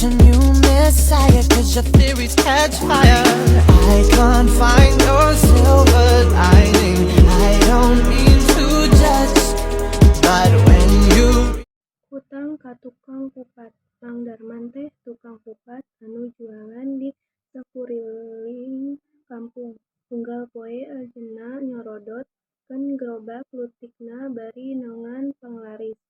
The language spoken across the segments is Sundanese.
Your new messiah, 'cause your theories catch fire. I can't find your silver lining. I don't mean to judge, but when you Hutang ka Tukang Kupat. Mang Darman teh tukang kupat anu jualan di sakuriling kampung. Unggal poe anjeunna nyorodot keun gerobak leutikna bari neangan panglaris.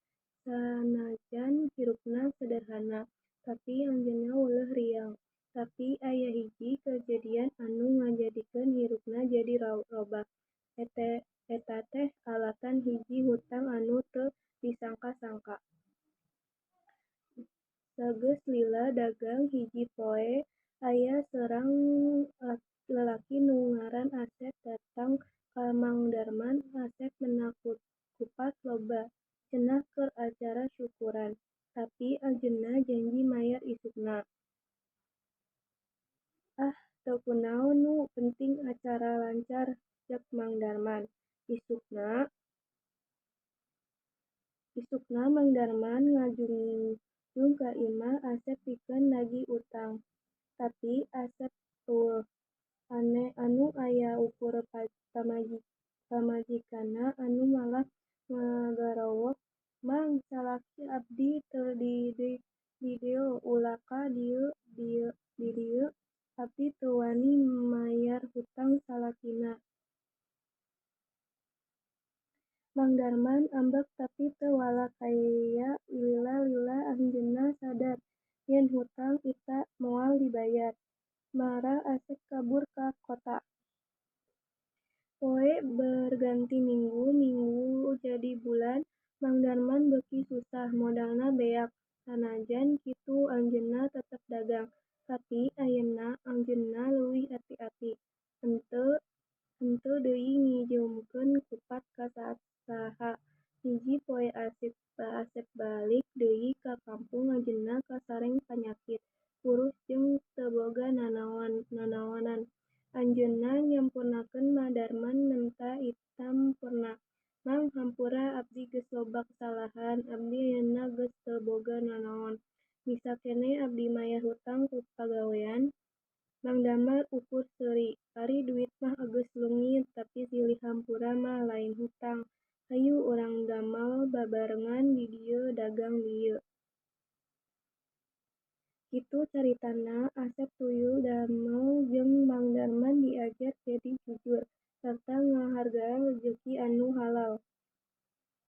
Sanajan hirupna sederhana, tapi anjeunna weleh riang. Tapi aya hiji kajadian anu ngajadikeun hirupna jadi robah. Eta teh alatan hiji hutang anu teu disangka-sangka. Sageus lila dagang, hiji poe aya saurang lalaki nu ngaran Asep datang ka Mang Darman. Asep meunang kupat loba, cenah keur acara syukuran. Tapi anjeunna janji mayar isukna. "Ah, teu kunaon, nu penting acara lancar," cek Mang Darman. Isukna Mang Darman ngajungjung ka imah Asep pikeun nagih utang. Tapi Asep euweuh. Anu aya ukur pamajikanna anu malah ngagarowok, "Mang, salaki abdi teu di dieu, ulah ka dieu, di dieu abdi teu wani mayar hutang salakina." Mang Darman ambek tapi teu walakaya. Lila-lila anjeunna sadar yen hutang eta moal dibayar. Marah Asep kabur ka kota. Poe berganti minggu, minggu jadi bulan, Mang Darman beuki susah, modalna beak. Sanajan kitu anjeunna tetep dagang. Tapi ayeuna anjeunna leuwih ati-ati. Henteu deui nginjeumkeun kupat ka saha. Hiji poe Asep balik deui ka kampung, anjeunna kasareng panyakit, kurus jeung teu boga nanaonan. Anjeunna nyamperkeun Mang Darman menta hampura. "Mang, hampura, abdi geus loba kasalahan, abdi ayeuna geus teu boga nanaon. Bisa keneh abdi mayar hutang ku pagawean?" Mang Darman ukur seuri. "Ari duit mah geus leungit, tapi silih hampura mah lain hutang. Hayu urang damel babarengan di dieu, dagang di dieu." Kitu caritana Asep tuyul damel jeung Mang Darman diajar jadi jujur sarta ngahargaan rejeki anu halal.